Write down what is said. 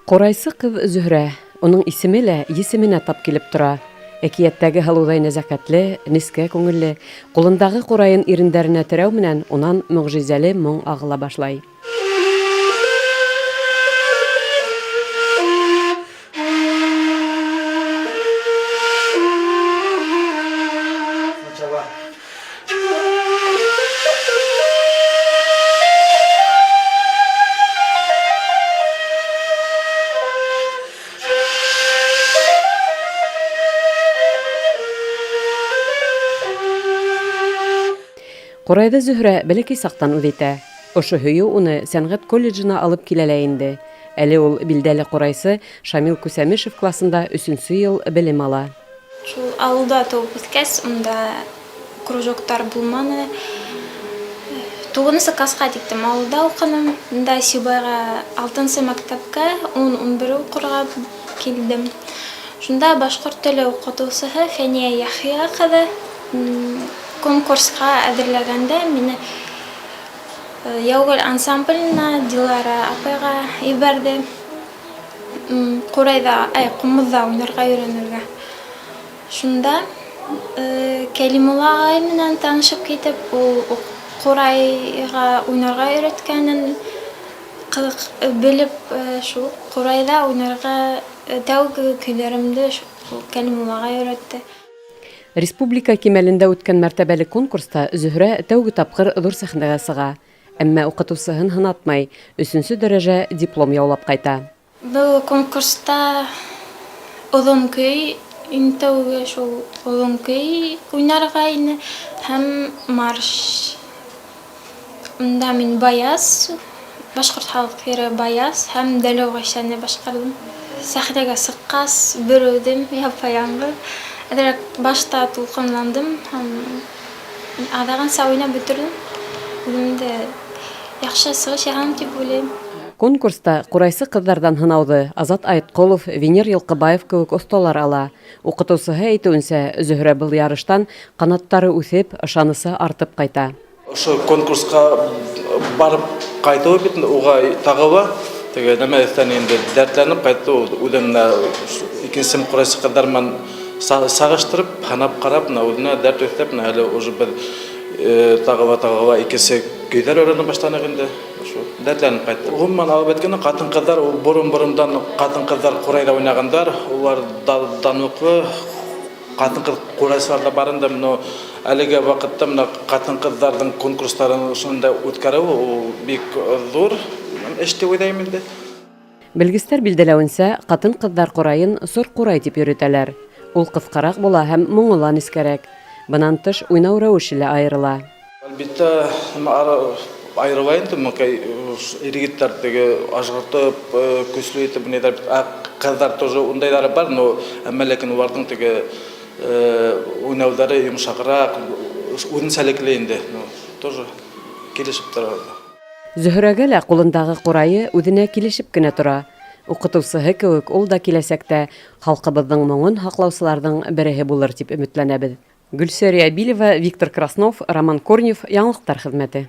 Ҡурайсы ҡыҙ Зөһрә, уның исеме лә есеменә тап килеп тора. Әкиәттәге һылыуҙай нәзәкәтле, нескә күңелле, ҡулындағы ҡурайын ирендәренә терәү менән унан мөғжизәле моң ағыла башлай. Ҡурайҙы Зөһрә бәләкәй саҡтан үҙ итә. Ошо һөйөү уны сәнғәт колледжына алып килә лә инде. Әле ул билдәле ҡурайсы Шамил Күсәмешев класында өсөнсө йыл белем ала. Шул ауылда тыуып үҫкәс, унда кружоктар булманы. Туғыҙынсы класҡа тиктем ауылда уҡыным. Унда Сибайға алтынсы мәктәпкә 10-11 уҡырға килдем. Шунда башҡорт теле уҡытыусыһы Фәниә Яхия ҡыҙы конкурсҡа әҙерләгәндә мине Яугөл ансамбленә Дилара апайға ебәрҙе. Ҡурайҙа, әй, ҡумыҙҙа уйнарға өйрәнергә. Шунда Кәлимулла ағай менән танышып китеп, ул ҡурайға уйнарға өйрәткәнен ҡыҙыҡ белеп, шул ҡурайҙа уйнарға тәүге көйҙәремде шул Кәлимулла ағай өйрәтте. Республика кимәлендә үткән мәртәбәле конкурста Зөһрә тәүге тапҡыр ҙур сәхнәгә сыға. Әммә уҡытыусыһын һынатмай, өсөнсө дәрәжә диплом яулап ҡайта. Был конкурста оҙон көй, иң тәүге шул оҙон көй уйнарға ине һәм марш. Унда мин Баяз, башҡорт халыҡ йыры Баяз һәм Дәләү Ғәйшәне башҡарҙым. Сәхнәгә сыҡҡас, бер үҙем япа-яңғыҙ. Әҙерәк башта тулҡынландым һәм аҙағынса уйнап бөтөрҙөм. Үҙем дә яҡшы сығыш яһаным тип уйлайым. Конкурста ҡурайсы ҡыҙҙарҙан һынауҙы Азат Айтҡолов, Венер Йылҡыбаев кеүек оҫталар ала. Уҡытыусыһы әйтеүенсә, Зөһрә был ярыштан ҡанаттары үҫеп, ышанысы артып ҡайта. Ошо конкурсҡа барып ҡайтыуы бит уға тағы ла теге нәмә өҫтәне инде, дәртләнеп ҡайтты ул үҙен менә икенсе ҡурайсы ҡыҙҙар менән сағыштырып, һынап ҡарап, менә үҙенә дәрт өҫтәп, менә әле уже беҙ тағы ла икенсе көйҙәр өйрәнә башланыҡ инде. Ошо дәртләнеп ҡайтты. Ғөмүмән алып әйткәндә, ҡатын-ҡыҙҙар ул борон-борондан ҡатын-ҡыҙҙар ҡурайҙа уйнағандар, улар данлыҡлы ҡатын-ҡыҙ ҡурайсылар ҙа бар инде, но әлеге ваҡытта менә ҡатын-ҡыҙҙарҙың конкурстарын ошондай үткәреү ул бик ҙур эш тип уйлайым инде. Белгестәр билдәләүенсә, ҡатын-ҡыҙҙар ҡурайын сор ҡурай тип йөрөтәләр. Ул ҡыҫҡараҡ була һәм моңо ла нескәрәк. Бынан тыш, уйнау рәүеше лә айырыла. Әлбиттә, айырыла инде, ир-егеттәр теге ажғыртып, көслө итеп уйнайҙар бит. Ә ҡыҙҙар тоже ундайҙары бар, но әммә ләкин уларҙың теге уйнауҙары йомшағыраҡ, үҙенсәлекле инде, но тоже килешеп тора. Зөһрәгә лә ҡулындағы ҡурайы үҙенә килешеп кенә тора. Уҡытыусыһы кеүек ул да киләсәктә халҡыбыҙҙың моңон һаҡлаусыларҙың береһе булыр тип өмөтләнәбеҙ. Гөлсәрия Билева, Виктор Краснов, Роман Корнев, Яңылыҡтар хеҙмәте.